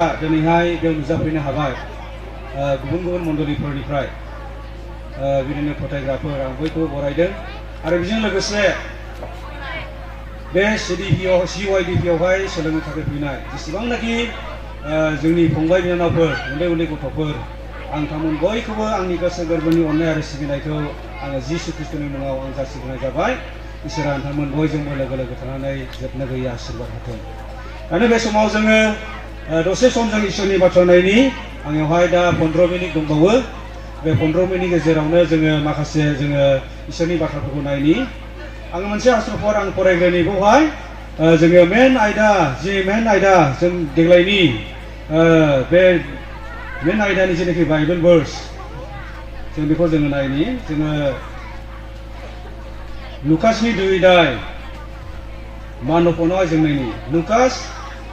दिनैहाय बेयाव नुजाफैनो हाबाय गुबुन गुबुन मण्डलिफोरनिफ्राय बिदिनो फोथायग्राफोर आं बयखौबो बरायदों आरो बेजों लोगोसे बे CYDP-आवहाय सोलोंनो थाखाय फैनाय जेसेबांनाखि जोंनि फंबाय बिनानावफोर उन्दै उन्दै गथ'फोर आं थांमोन बयखौबो आंनि गोसो गोरबोनि अननाय आरो सिबिनायखौ आङो जिसु ख्रिस्ट'नि मुङाव आं जासिनाय जाबाय। इसोरा नोंथांमोन बयजोंबो लोगो लोगो थानानै जोबनो गैयै आशीर्बाद होथों। दानो बे समाव जोङो दसे सम जों इसोरनि बाथ्रा नायनि आंनियावहाय दा 15 मिनिट दंबावो। बे 15 मिनिट गेजेरावनो जोङो माखासे जोङो इसोरनि बाथ्राफोरखौ नायनि। आङो मोनसे आसरफोर आं फरायग्रोनि बेवहाय जोङो मेन आयदा जों देग्लायनि बे मेन आयदानि जेनाखि बाइबेल भार्स जों बेखौ जोङो नायनि। जोङो लुकासनि 2 अध्याय मान'फनावहाय जों नायनि। लुकास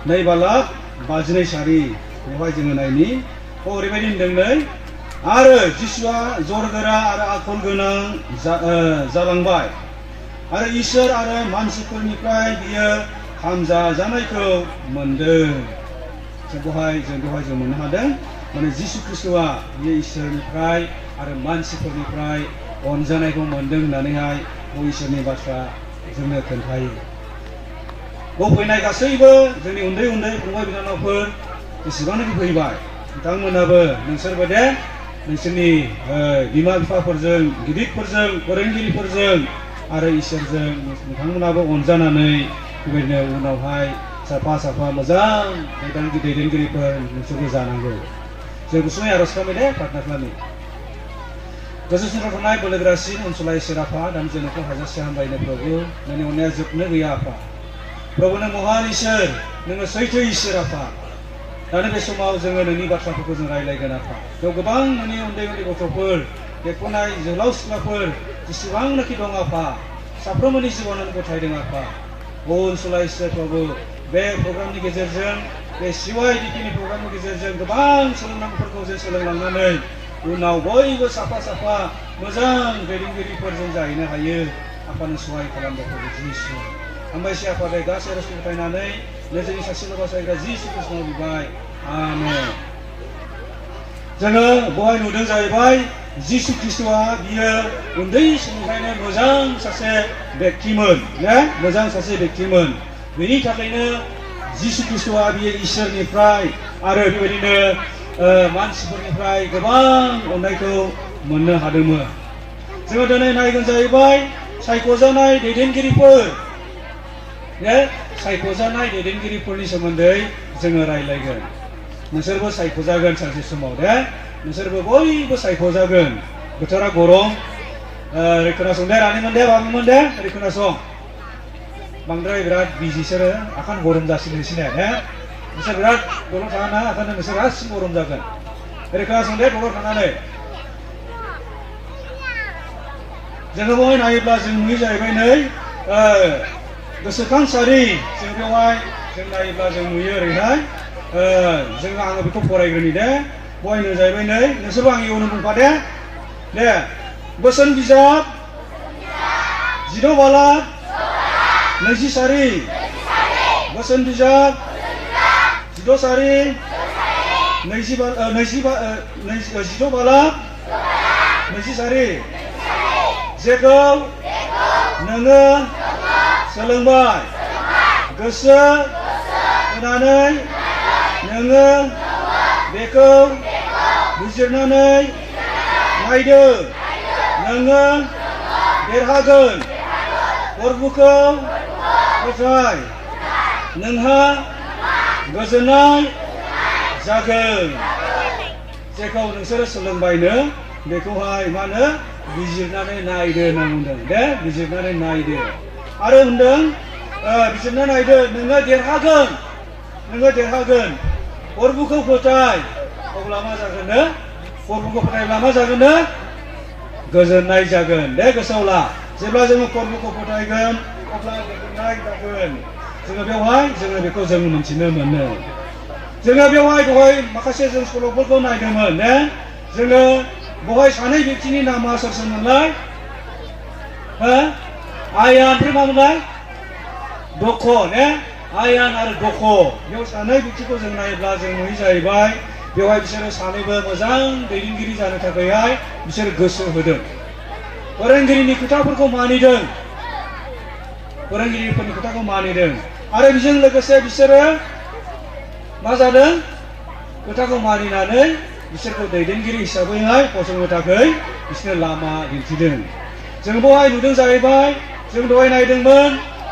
2:52 सारि बेवहाय जोङो नायनि। ओरैबायदि होनदों आरो जिसुआ जरगोरा आरो आखल गोनां जालांबाय आरो इसोर आरो मानसिफोरनिफ्राय बियो हामजाजानायखौ मोनदों। जों बेवहाय जों मोननो हादों माने जिसु ख्रिस्ट'आ बियो इसोरनिफ्राय आरो मानसिफोरनिफ्राय अनजानायखौ मोनदों होननानैहाय इसोरनि बाथ्रा जोंनो खोन्थायो। बेयाव फैनाय गासैबो जोंनि उन्दै उन्दै फंबाय बिनानावफोर जेसेबांनाखि फैबाय बिथांमोनाबो नोंसोरबो दे नोंसोरनि बिमा बिफाफोरजों गिदिरफोरजों फोरोंगिरिफोरजों आरो इसोरजों नोंथांमोनाबो अनजानानै बेबायदिनो उनावहाय साफा साफा मोजां दैदेनगिरिफोर नोंसोरबो जानांगौ। जों गुसुङै आर'ज खालामो दे प्रार्थना खालामो। गोजौसिनाव थानाय बोलोगोरासिन अनसुला इसोर आफा दानि जोंखौ हाजासे हामबायनो प्रभु नोंनि अननाया जोबनो गैया आफा। प्रभु नों महान इसोर नोङो सैथो इसोर आफा। दानि बे समाव जोङो नोंनि बाथ्राफोरखौ जों रायलायगोन आफा। बेयाव गोबां नोंनि उन्दै उन्दै गथ'फोर देरफुनाय जोहोलाव सिख्लाफोर जेसेबांनाखि दं आफा साफ्रोमबोनि जिउआव नों गथायदों आफा। अनसुला इसोर प्रभु बे प्रग्रामनि गेजेरजों बे CYDP-नि प्रग्रामनि गेजेरजों गोबां सोलोंनांगौफोरखौ जों सोलोंलांनानै उनाव बयबो साफा साफा मोजां दैदेनगिरिफोर जों जाहैनो हायो। आफानो सहाय खालामदो प्रभु जिसु। हामबायसै आफा दे गासै आर'जखौ फोथायनानै जोंनि सासेल' बासायग्रा जिसु ख्रिस्ट'नाव बिबाय आमेन। जोङो बेवहाय नुदों जाहैबाय जिसु ख्रिस्ट'आ बियो उन्दै समनिफ्रायनो मोजां सासे बेक्तिमोन मोजां सासे बेक्तिमोन। बेनि थाखायनो जिसु ख्रिस्ट'आ बियो इसोरनिफ्राय आरो बेबायदिनो मानसिफोरनिफ्राय गोबां अननायखौ मोननो हादोंमोन। जोङो दिनै नायगोन जाहैबाय सायख'जानाय दैदेनगिरिफोरनि सोमोन्दै जोङो रायलायगोन। नोंसोरबो सायख'जागोन सानसे समाव दे नोंसोरबो बयबो सायख'जागोन। बोथोरा गरम ओरै खोनासं दे रानिमोन दे बाबुमोन दे ओरै खोनासं बांद्राय बिराद बिजिसोरो आखान गरम जासिनोसैने नोंसोर बिराद दलर थाङा आखान नोंसोर गासिबो गरम जागोन। ओरै खोनासं दे दलर थानानै जोङो बेवहाय नायोब्ला जों नुयो जाहैबाय नै गोसोखांसारि जों बेवहाय जों नायोब्ला जों नुयो ओरैहाय आङो बेखौ फरायग्रोनि दे बेवहाय नुयो जाहैबाय नै नोंसोरबो आंनि उनाव बुंफा दे बोसोन बिजाब 12:20 सारि बोसोन बिजाब 16 सारि 16:20 सारि जेखौ नोङो सोलोंबाय गोसो होनानै नोङो बेखौ बिजिरनानै नायदो नोङो देरहागोन फोरबुखौ फोथाय नोंहा गोजोननाय जागोन। जेखौ नोंसोरो सोलोंबायनो बेखौहाय मा होनो बिजिरनानै नायदो होनना बुंदों दे बिजिरनानै नायदो आरो होनदों बिजिरनानै नायदो नोङो देरहागोन फोरबुखौ फोथाय अब्ला मा जागोननो फोरबुखौ फोथायब्ला मा जागोननो गोजोननाय जागोन दे गोसोआव ला। जेब्ला जोङो फोरबुखौ फोथायगोन अब्ला गोजोननाय जागोन। जोङो बेवहाय बेखौ जों मिथिनो मोनो। जोङो बेवहाय दहाय माखासे जों सल'फोरखौ नायदोंमोन जोङो बेवहाय सानै बेक्तिनि नामा सोर सोरमोनलाय आइया ओमफ्राय मामोनलाय दख' आयान आरो दख' बेयाव सानै बिथिंखौ जों नायोब्ला जों नुयो जाहैबाय बेवहाय बिसोरो सानैबो मोजां दैदेनगिरि जानो थाखायहाय बिसोर गोसो होदों फोरोंगिरिनि खोथाफोरखौ मानिदों फोरोंगिरिफोरनि खोथाखौ मानिदों आरो बेजों लोगोसे बिसोरो मा जादों खोथाखौ मानिनानै बिसोरखौ दैदेनगिरि हिसाबैहाय फसंनो थाखाय बिसोरनो लामा दिन्थिदों जों बेवहाय नुदों जाहैबाय जों दहाय नायदोंमोन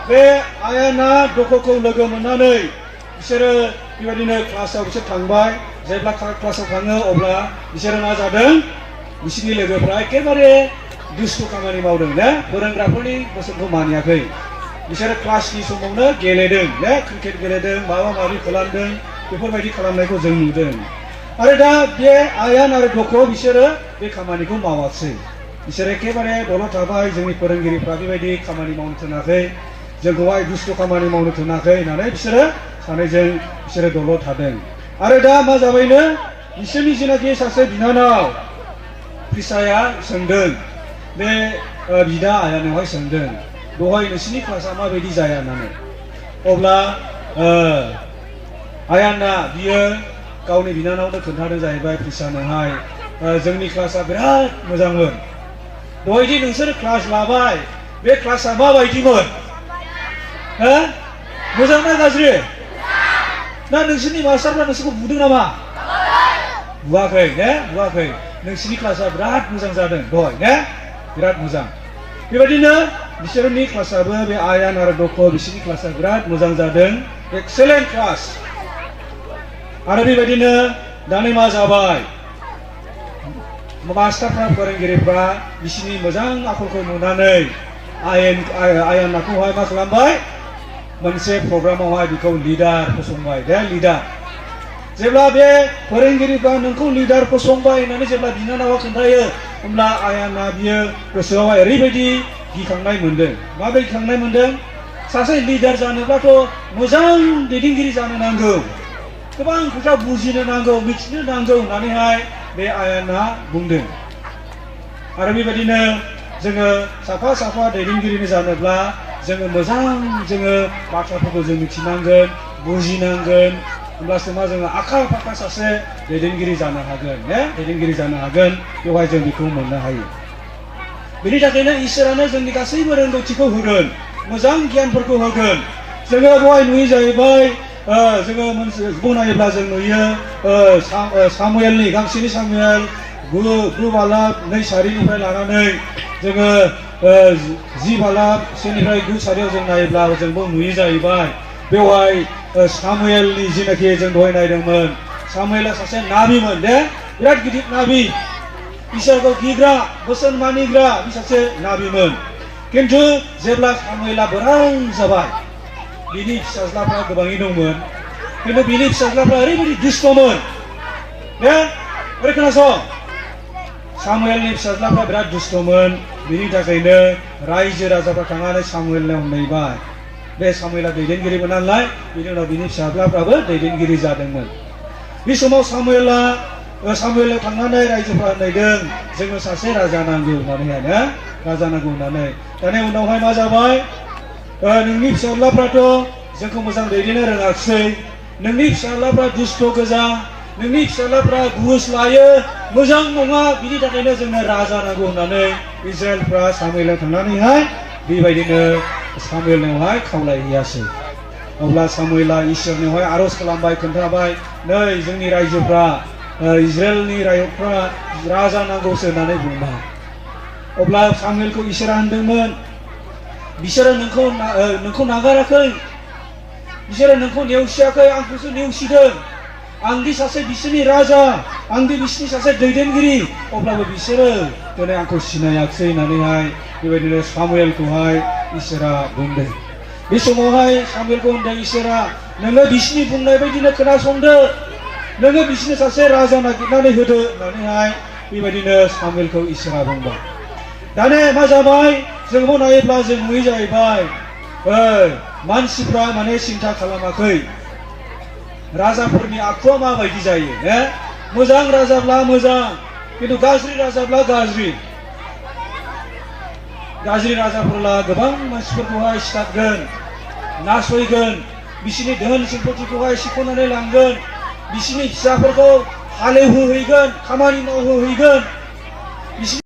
बे आयाना दख'खौ लोगो मोननानै बिसोरो बेबायदिनो क्लासाव बिसोर थांबाय जेब्ला क्लासाव थाङो अब्ला बिसोरो मा जादों बिसोरनि लोगोफ्रा एखेबारे दुस्थु खामानि मावदों ना फोरोंग्राफोरनि बोसोनखौ मानियाखै बिसोरो क्लासनि समावनो गेलेदों ना क्रिकेट गेलेदों माबा माबि खालामदों बेफोरबायदि खालामनायखौ जों नुदों आरो दा बे आयान आरो दख' बिसोरो बे खामानिखौ मावासै बिसोरो एखेबारे दलद थाबाय जोंनि फोरोंगिरिफ्रा बेबायदि खामानि मावनो थोनाखै जोंखौहाय दुस्थु खामानि मावनो थोनाखै होननानै बिसोरो सानैजों बिसोरो दलद थादों आरो दा मा जाबायनो बिसोरनि जेनाखि सासे बिनानाव प्रिसाया सोंदों बे बिदा आयानावहाय सोंदों दहाय नोंसिनि क्लासा माबायदि जाया होननानै अब्ला आयाना बियो गावनि बिनानावनो खोन्थादों जाहैबाय प्रिसानोहाय जोंनि क्लासा बिराद मोजांमोन दहायदि नोंसोर क्लास लाबाय बे क्लासा माबायदिमोन मोजां ना गाज्रि ना नोंसोरनि मास्टारफ्रा नोंसोरखौ बुदों नामा बुवाखै ने बुवाखै नोंसोरनि क्लासा बिराद मोजां जादों दहाय ने बिराद मोजां बेबायदिनो बिसोरनि क्लासाबो बे आयान आरो दख' बिसोरनि क्लासा बिराद मोजां जादों एक्सेलेन्ट क्लास आरो बेबायदिनो दानि मा जाबाय मास्टारफ्रा फोरोंगिरिफ्रा बिसोरनि मोजां आखलखौ नुनानै आयानाखौहाय मा खालामबाय मोनसे प्रग्रामावहाय बेखौ लिडार फसंबाय दे लिडार जेब्ला बे फोरोंगिरिफ्रा नोंखौ लिडार फसंबाय होननानै जेब्ला बिनानावा खोन्थायो होमब्ला आयाना बियो गोसोआवहाय ओरैबायदि गिखांनाय मोनदों माबोरै गिखांनाय मोनदों सासे लिडार जानोब्लाथ' मोजां दैदेनगिरि जानो नांगौ गोबां खोथा बुजिनो नांगौ मिथिनो नांगौ होननानैहाय बे आयाना बुंदों आरो बेबायदिनो जोङो साफा साफा दैदेनगिरि जानोब्ला जोङो मोजां जोङो बाथ्राफोरखौ जों मिथिनांगोन बुजिनांगोन होमब्लासो मा जोङो आखा फाखा सासे दैदेनगिरि जानो हागोन ने दैदेनगिरि जानो हागोन बेवहाय जों बेखौ मोननो हायो बेनि थाखायनो इसोरानो जोंनि गासैबो रोंगौथिखौ होगोन मोजां गियानफोरखौ होगोन जोङो बेवहाय नुयो जाहैबाय जोङो मोनसे बुंनायोब्ला जों नुयो सामुएलनि गांसेनि सामुएल 9 बालाब 2 सारिनिफ्राय लानानै जोङो 10 बालाब 1निफ्राय 9 सारियाव जों नायोब्ला जोंबो नुयो जाहैबाय बेवहाय सामुएलनि जिनाखि जों दहाय नायदोंमोन सामुएला सासे नाबिमोन दे बिराद गिदिर नाबि इसोरखौ गिग्रा बोसोन मानिग्रा बे सासे नाबिमोन किन्तु जेब्ला सामुएला बोराय जाबाय बिनि फिसाज्लाफ्रा गोबाङै दंमोन किन्तु बिनि फिसाज्लाफ्रा ओरैबायदि दुष्टमोन दे ओरै खोनासं सामुएलनि फिसाज्लाफ्रा बिराद दुष्टमोन बिनि थाखायनो रायजो राजाफ्रा थांनानै सामुएलनाव होनहैबाय बे सामुएला दैदेनगिरिमोन नालाय बिनि उनाव बिनि फिसाज्लाफ्राबो दैदेनगिरि जादोंमोन बे समाव सामुएलाव थांनानै रायजोफ्रा होननायदों जोंनो सासे राजा नांगौ होननानैहाय राजा नांगौ होननानै दानि उनावहाय मा जाबाय नोंनि फिसाज्लाफ्राथ' जोंखौ मोजां दैदेननो रोङाखिसै नोंनि फिसाज्लाफ्रा दुष्ट गोजा नोंनि फिसाज्लाफ्रा घुस लायो मोजां नङा बिनि थाखायनो जोंनो राजा नांगौ होननानै इजराइलफ्रा सामुएलाव थांनानैहाय बेबायदिनो सामुएलनावहाय खावलायहैयासै अब्ला सामुएला इसोरनियावहाय आर'ज खालामबाय खोन्थाबाय नै जोंनि रायजोफ्रा इजराइलनि रायजोफ्रा राजा नांगौसो होननानै बुंबाय अब्ला सामुएलखौ इसोरा होनदोंमोन बिसोरो नोंखौ नागाराखै बिसोरो नोंखौ नेवसियाखै आंखौसो नेवसिदों आंदि सासे बिसोरनि राजा आंदि बिसोरनि सासे दैदेनगिरि अब्लाबो बिसोरो दिनै आंखौ सिनायाखिसै होननानैहाय बेबायदिनो सामुएलखौहाय इसोरा बुंदों बे समावहाय सामुएलखौ होनदों इसोरा नोङो बिसोरनि बुंनाय बायदिनो खोनासंदो नोङो बिसोरनो सासे राजा नागिरनानै होदो होननानैहाय बेबायदिनो सामुएलखौ इसोरा बुंबाय दाने मा जाबाय जोंबो नायोब्ला जों नुयो जाहैबाय मानसिफ्रा माने सिन्था खालामाखै राजाफोरनि आखुआ माबायदि जायो मोजां राजाब्ला मोजां किन्तु गाज्रि राजाब्ला गाज्रि राजाफोरला गोबां मानसिफोरखौहाय सिथारगोन नासयगोन बिसिनि धोन सम्पतिखौहाय सिख'नानै लांगोन बिसिनि फिसाफोरखौ हालेवहोहैगोन खामानि मावहोहैगोन बिसिनि